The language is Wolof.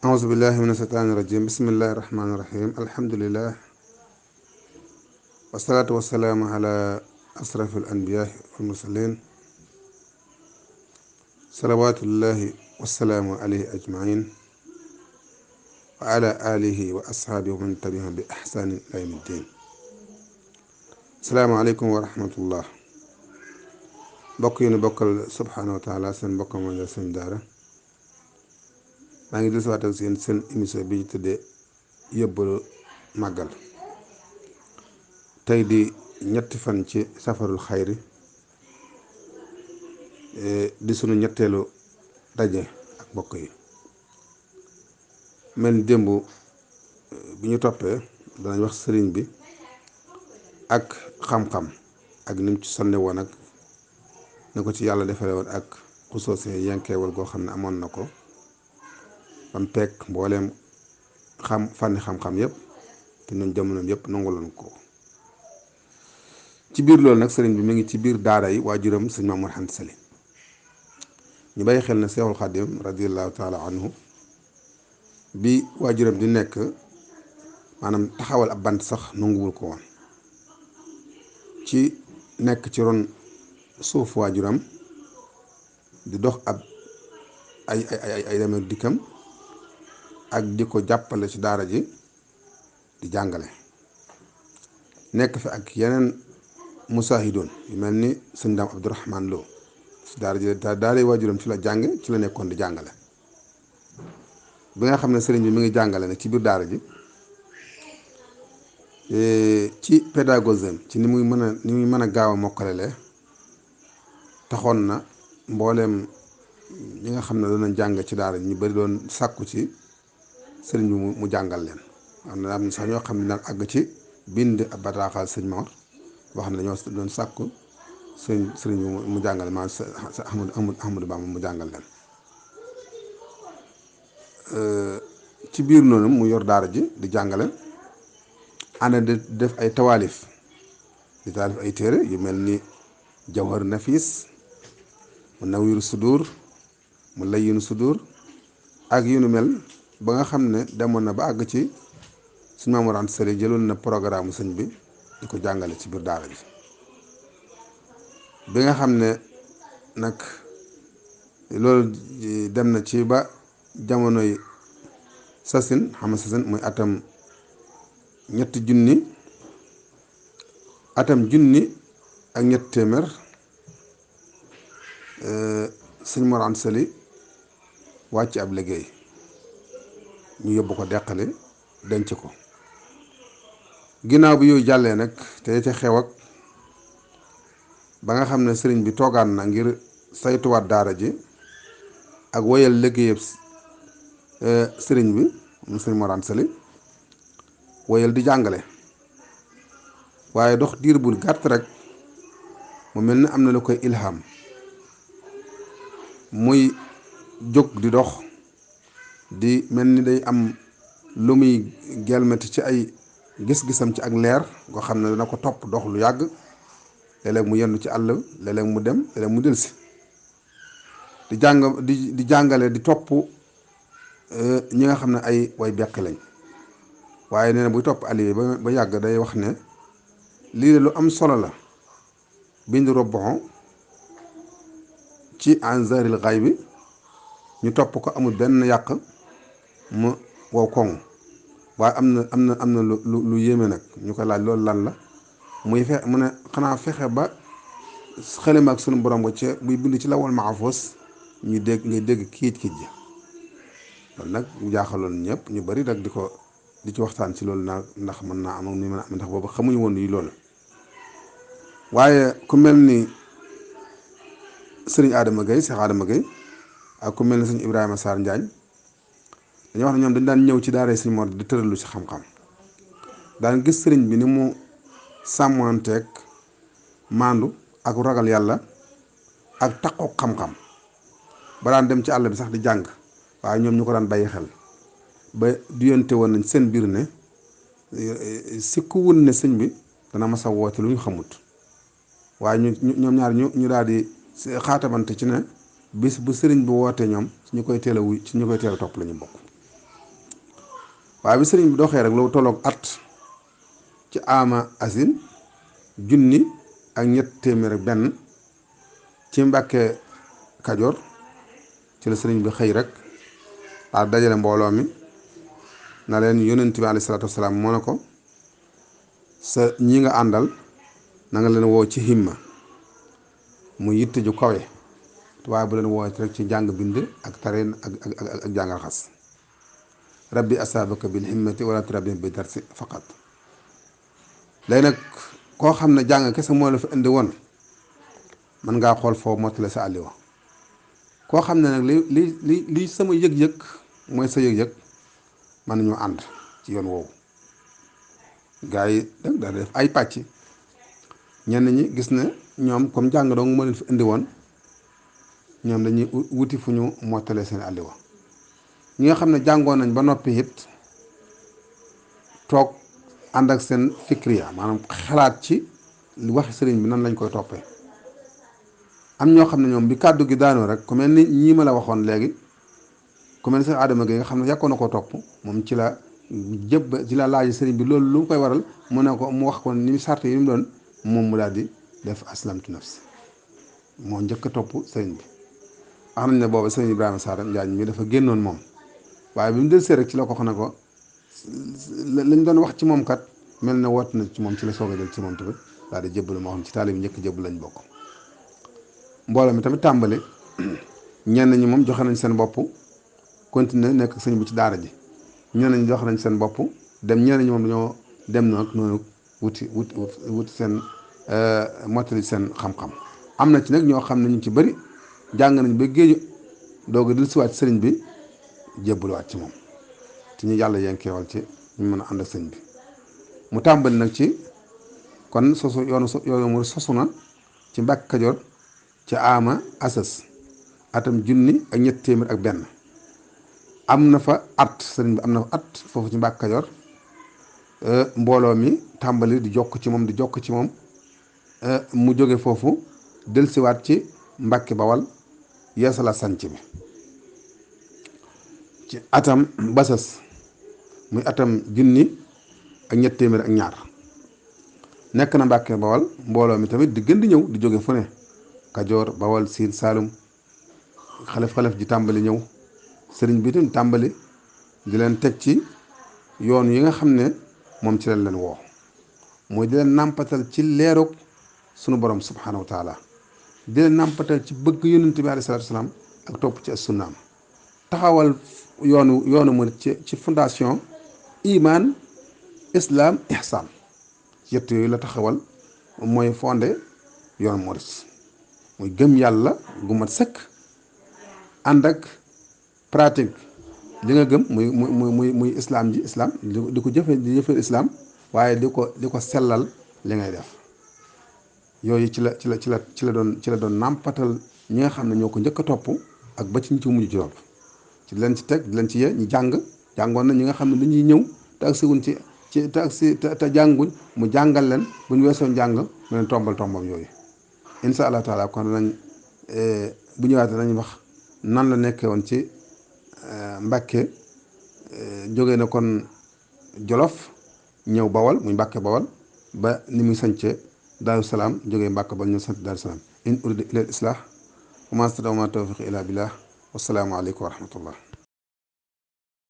أعوذ بالله من الشيطان الرجيم بسم الله الرحمن الرحيم الحمد لله والصلاة والسلام على أشرف الأنبياء والمرسلين صلوات الله والسلام عليه أجمعين وعلى آله وأصحابه ومن تبعهم بإحسان إلى يوم الدين. السلام عليكم ورحمة الله. bokk yi ñu bokkal subhanahu wa taala seen mbokk moo nga seen daara maa ngi dellusiwaat ak seen émission bi ñu tuddee yóbbalu màggal tey di ñetti fan ci safarul xayri di sunu ñetteelu daje ak mbokk yi mel ni démb bi ñu toppee danañ wax sëriñ bi ak xam-xam ak ni mu ci sonne woon ak na ko ci yàlla defale woon ak xusoosee yenkeewal goo xam ne amoon na ko bam peeg mbooleem fànni xam-xam yëpp te ñun jamonoom yëpp nanguloon ko ci biir loolu nag sëriñ bi mu ngi ci biir daara yi waajuram sëñ Mamour Anta Sali ñu bàyyi xel na Seexul Xadim radiallahu taala anhu bi waajuram di nekk maanaam taxawal ab bant sax nanguwul ko woon ci nekk ci ron suuf waajuram di dox ab ay dem ak dikkam ak di ko jàppale ci daara ji di jàngale nekk fi ak yeneen musaahidoon yu mel ni sëñ Daam Abdourahman Lo ci daara ji daara waajuram ci la jàng ci la nekkoon di jàngale bi nga xam ne sëriñ bi mi ngi jàngale nag ci biir daara ji ci pédagogie ci ni muy mën a gaaw a mokkalele taxoon na mbooleem ñi nga xam ne doon jàng ci daara ñu bari doon sàkku ci sëriñ bi mu jàngal leen am na sax ñoo xam ne daan àgg ci bind ab bataaxal sëñ Mor wax ne dañoo doon sàkku sëriñ bi mu jàngal ma sa Ahmadou Bamba mu jàngal leen ci biir noonu mu yor daara ji di jàngale ànd di def ay tawaalif di taalif ay téere yu mel ni Jawhar Nafis mu Nawiru Sudur mu Layyinu Sudur ak yu nu mel ba nga xam ne demoon na ba àgg ci sëñ Mamour Anta Sali jëloon na programme sëñ bi di ko jàngale ci biir daara ji bi nga xam ne nag loolu dem na ci ba jamonoy sasin xam nga sasin muy atam junni ak ñetti téeméer sëñ Mor Anta Sali wàcc ab liggéey ñu yóbbu ko deqali denc ko ginnaaw bi yooyu jàllee nag te ca xew ak ba nga xam ne sëriñ bi toogaan na ngir saytuwaat daara ji ak woyal liggéeyab sëriñ bi mu sëñ Mor Anta Sali woyal di jàngale waaye dox diir bul gàtt rek mu mel ni am na lu koy ilham muy jóg di dox di mel ni day am lu muy gelmati ci ay gis-gisam ci ak leer goo xam ne dana ko topp dox lu yàgg léeg-léeg mu yendu ci àll léeg-léeg mu dem léeg-léeg mu delsi di jàngale di topp ñi nga xam ne ay way beq lañ waaye nee na buy topp àll yi ba yàgg day wax ne lii de lu am solo la bind robon ci anzaril xay bi ñu topp ko amul benn yàq mu wow koŋ waaye am na lu yéeme nag ñu ko laaj loolu lan la muy mu ne xanaa fexe ba xelima ak sunu borom ba ca muy bind ci lawal mahfuus ngay dégg kiit ji loolu nag mu jaaxaloon ñëpp ñu bari nag di ci waxtaan ci loolu ndax mën naa am ni mën a am ndax boobu xamuñu woon yi loolu waaye ku mel ni sëriñ Adama Gueye Cheikh Adama Gueye ak ku mel ni sëñ Ibrahima Sarr Njaañ dañoo wax ne ñoom dañ daan ñëw ci daara sëñ Mor di tëralu ci xam-xam daan gis sëriñ bi ni mu sàmmanteeg maandu ak ragal yàlla ak taqoog xam-xam ba daan dem ci àll bi sax di jàng waaye ñoom ñu ko daan bàyyi xel ba duyante woon nañ seen biir ne sikku wun ne sëñ bi dana mas a woote lu ñu xamut waaye ñoom ñaar ñu daal di xaatamante ci ne bis bu sëriñ bi wootee ñoom ñu koy teel a topp la ñu bokk waaye bi sëriñ bi doxee rek lu tolloog at ci ama asin junni ak ñett téeméer ak benn ci Mbàkke Kajoor ci la sëriñ bi xëy rek daal dajale mbooloo mi na leen yonent bi alayhi salaatu wasalaam moo ne ko sa ñi nga àndal na nga leen woo ci himma mu yitte ju kawe waaye bu leen woo rek ci jàng bind ak tareen ak jàngal xas rabbi asaabaka bil himmati wala turabbi bi darsi faqat léegi nag koo xam ne jàng kese moo la fa indi woon mën ngaa xool foo mottale sa àlliwa koo xam ne nag li sama yëg-yëg mooy sa yëg-yëg mën nañoo ànd ci yoon woowu gaa yi dag daal def ay pàcc ñenn ñi gis ne ñoom comme jàng dong moo leen fa indi woon ñoom dañuy wuti fu ñu mottale seen àlliwa ñi nga xam ne jàngoon nañ ba noppi it toog ànd ak seen fikriya maanaam xalaat ci waxi sëriñ bi nan lañ koy toppee am ñoo xam ne ñoom bi kàddu gi daanoo rek ku mel ni ñii ma la waxoon léegi ku mel ni seen Adama gi nga xam ne yàkkoon na koo topp moom ci la laaj sëriñ bi loolu lu koy waral mu ne ko mu wax ko ni mu sart yi mu doon moom mu daal di def aslamtu nafsi moo njëkk a topp sëriñ bi wax nañ ne booba sëriñ Ibrahima Sarr Njaañ mi dafa génnoon moom waaye bi mu del see rek ci la ko xam ne ko lañ doon wax ci moom kat mel na woot na ci moom ci la soog a jël ci moom tamit daal di jébbalu moo xam ci taalib yi njëkk jébbalu lañ bokk mbooloo mi tamit tàmbali ñenn ñi moom joxe nañ seen bopp continuer nekk sëñ bi ci daara ji ñenn ñi joxe nañ seen bopp dem ñenn ñi moom dañoo dem noonu wuti seen mottali seen xam-xam am na ci nag ñoo xam ne ñu ci bëri jàng nañ ba géeju doog a dellusiwaat sëriñ bi jébbaluwaat ci moom te ñu yàlla yenkeewal ci ñu mën a ànd ak sëñ bi mu tàmbali nag ci kon yoonu mu sosu na ci Mbàkke Kajoor ci ama asas atam junni ak ñett téeméer ak benn am na fa at sëriñ bi am na fa at foofu ci Mbàkke Kajoor mbooloo mi tàmbali di jokk ci moom mu jóge foofu dellusiwaat ci Mbàkke Bawal yeesala sanc bi ci atam basas muy atam junni ak ñett téeméer ak ñaar nekk na Mbàkke Bawal mbooloo mi tamit di gën di ñëw di jóge fu ne Kajoor Bawal Siin Saalum xalef ji tàmbali ñëw sëriñ bi itam tàmbali di leen teg ci yoon yi nga xam ne moom ci leen woo mooy di leen nàmpatal ci leerug sunu borom subhaanahu wa taala di leen nàmpatal ci bëgg yonent bi alayhi salaatu wasalaam ak topp ci as sunnaam taxawal yoonu murit ci fondation iman islam ihsan yett yooyu la taxawal mooy fondé yoonu murit muy gëm yàlla gu mat sëkk ànd ak pratique li nga gëm muy islam di ko jëfe islam waaye di ko sellal li ngay def yooyu ci la doon nàmpatal ñi nga xam ne ñoo ko njëkk a topp ak ba ci ñi ci mujj ci topp ci leen ci teg di leen ci yee ñu jàngoon na ñi nga xam ne dañuy ñëw te ak siwuñ te jànguñ mu jàngal leen bu ñu weesoo njàng mu leen tombam yooyu insha allah taala kon nañ bu ñëwaatee nañ wax nan la nekkee woon ci Mbàkke jógee na kon Jolof ñëw Bawal muy Mbàkke Bawal ba ni muy sañce Daaru Salaam jógee Mbàkke ba ñu sant Daaru Salaam in urida ila al islah wa ma stata wa ma tawfiqi illa billah wassalaamu aleykum wa rahmatullah